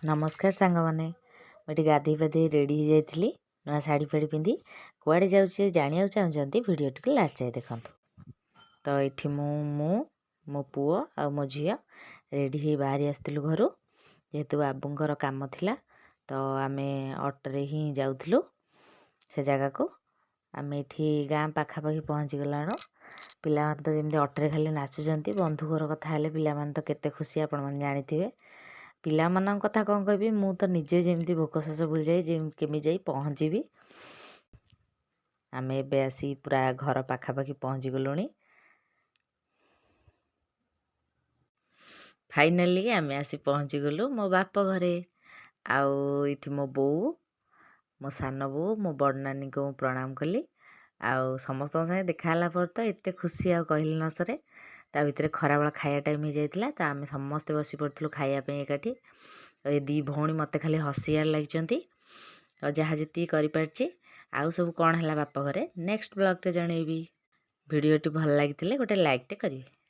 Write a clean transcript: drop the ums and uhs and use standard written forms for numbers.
ନମସ୍କାର ସାଙ୍ଗମାନେ, ମୁଁ ଏଠି ଗାଧୋଇ ପାଧୋଇ ରେଡ଼ି ହେଇଯାଇଥିଲି ନୂଆ ଶାଢ଼ୀ ଫାଢ଼ୀ ପିନ୍ଧି। କୁଆଡ଼େ ଯାଉଛି ଜାଣିବାକୁ ଚାହୁଁଛନ୍ତି, ଭିଡ଼ିଓଟିକୁ ଲାଷ୍ଟ ଯାଏ ଦେଖନ୍ତୁ। ତ ଏଠି ମୁଁ ମୋ ପୁଅ ଆଉ ମୋ ଝିଅ ରେଡ଼ି ହେଇ ବାହାରି ଆସିଥିଲୁ ଘରୁ। ଯେହେତୁ ବାବୁଙ୍କର କାମ ଥିଲା, ତ ଆମେ ଅଟୋରେ ହିଁ ଯାଉଥିଲୁ ସେ ଜାଗାକୁ। ଆମେ ଏଠି ଗାଁ ପାଖାପାଖି ପହଞ୍ଚିଗଲାଣୁ। ପିଲାମାନେ ତ ଯେମିତି ଅଟୋରେ ଖାଲି ନାଚୁଛନ୍ତି। ବନ୍ଧୁ ଘର କଥା ହେଲେ ପିଲାମାନେ ତ କେତେ ଖୁସି, ଆପଣମାନେ ଜାଣିଥିବେ। ପିଲାମାନଙ୍କ କଥା କ'ଣ କହିବି, ମୁଁ ତ ନିଜେ ଯେମିତି ଭୋକ ଶୋଷ ଭୁଲିଯାଇ କେମିତି ଯାଇ ପହଞ୍ଚିବି। ଆମେ ଏବେ ଆସି ପୁରା ଘର ପାଖାପାଖି ପହଞ୍ଚିଗଲୁଣି। ଫାଇନାଲି ଆମେ ଆସି ପହଞ୍ଚିଗଲୁ ମୋ ବାପ ଘରେ। ଆଉ ଏଇଠି ମୋ ବୋଉ, ମୋ ସାନ ବୋଉ, ମୋ ବଡ଼ ନାନୀଙ୍କୁ ମୁଁ ପ୍ରଣାମ କଲି। ଆଉ ସମସ୍ତଙ୍କ ସାଙ୍ଗେ ଦେଖା ହେଲା ପରେ ତ ଏତେ ଖୁସି ଆଉ କହିଲେ ନ ସରେ। ତା ଭିତରେ ଖରାବେଳ ଖାଇବା ଟାଇମ୍ ହେଇଯାଇଥିଲା, ତ ଆମେ ସମସ୍ତେ ବସି ପଡ଼ିଥିଲୁ ଖାଇବା ପାଇଁ ଏକାଠି। ଏ ଦୁଇ ଭଉଣୀ ମୋତେ ଖାଲି ହସିବାରେ ଲାଗିଛନ୍ତି। ଆଉ ଯାହା ଯେତିକି କରିପାରିଛି, ଆଉ ସବୁ କ'ଣ ହେଲା ବାପ ଘରେ ନେକ୍ସଟ ବ୍ଲଗ୍ରେ ଜଣେଇବି। ଭିଡ଼ିଓଟି ଭଲ ଲାଗିଥିଲେ ଗୋଟେ ଲାଇକ୍ଟେ କରିବେ।